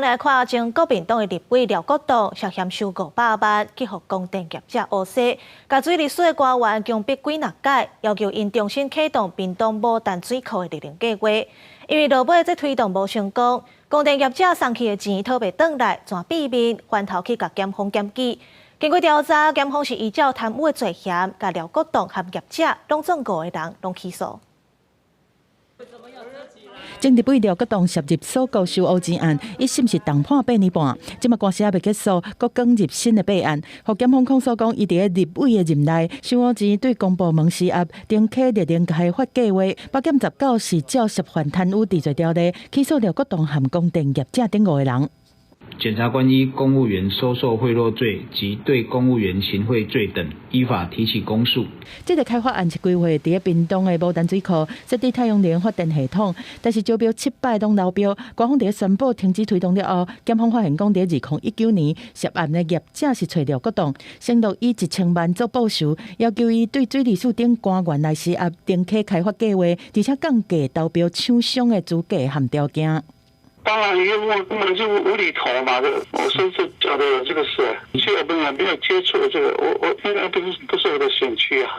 來看前國民黨的立委廖國棟涉嫌收五百萬，去予光電業者烏紗，共水利署的官員強迫幾若擺，要求𪜶重新啟動屏東牡丹水庫的綠能計畫。因為落尾這推動無成功，光電業者送去的錢討袂轉來，全變面翻頭去共檢方檢舉。經過調查，檢方是依照貪污的罪嫌，共廖國棟和業者攏總五個人攏起訴。前立委廖國棟涉入鎖國收烏錢案，一審是重判八年半，這馬官司猶未結束，閣捲入新的弊案。予檢方控訴講，伊佇咧立委的任內收烏錢，對公部門施壓，停啟綠能開發計劃。北檢19是照涉犯貪污治罪條例起訴廖國棟和光電業者等五個人。檢察官依公務員收受賄賂罪及對公務員行賄罪等，依法提起公訴。這個開發案是規劃佇咧屏東的牡丹水庫設置太陽能發電系統，但是招標七擺攏流標。官方佇咧宣布停止推動了後，檢方發現講，佇2019年涉案的業者是揣廖國棟，承諾以1000萬做報酬，要求伊對水利署等官員來施壓，停啟開發計劃，而且降低投標廠商的資格和條件。當然，因為我根本就無厘頭嘛，我甚至覺得有這個事，其實我本來沒有接觸這個，我應該不是我的選區啊。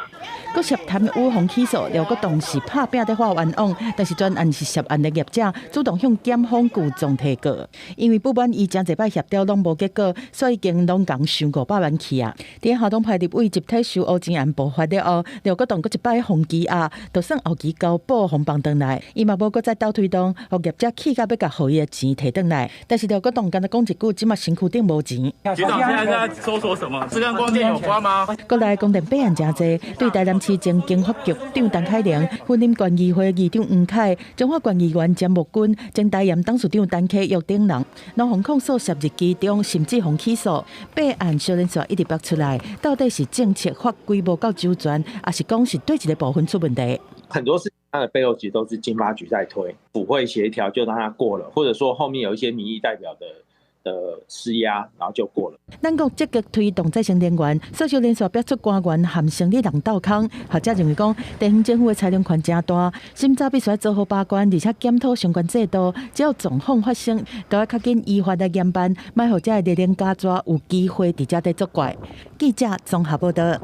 閣涉貪污予起訴，廖國棟是拍拚佇發冤枉，但是專案是涉案的業者主動向檢方具狀提告，因為不滿伊誠濟擺協調攏無結果，所以已經攏共收五百萬去啊。佇校董派立委集體收烏錢案爆發了後，廖國棟閣一擺予羈押，就算後期交保予放轉來，伊嘛無閣再鬥推動，予業者氣甲欲共予伊的錢提轉來。但是廖國棟干焦講一句，這馬身軀頂無錢。局長現在在搜索什麼？是跟光電有關嗎？國內光電弊案誠濟，對台南市前經發局長陳凱玲、雲林縣議會議長黃凱、彰化縣議員詹木君、前台鹽董事長陳啟育等人，攏予控訴涉入其中，甚至予起訴。弊案小連續一直爆出來，到底是政策法規無夠周全，抑是講是佗一個部分出問題？很多事情它的背後其實都是經發局在推，府會協調就讓它過了，或者說後面有一些民意代表的施壓，然後就過了。咱國積極推動再生能源，所以連續逼出官員和生理人鬥空。學者認為講，地方政府的裁量權誠大，審查必須做好把關，而且檢討相關制度。只要狀況發生，都愛較緊依法來嚴辦，莫予這个綠能家族有機會佇遮佇作怪。記者綜合報道。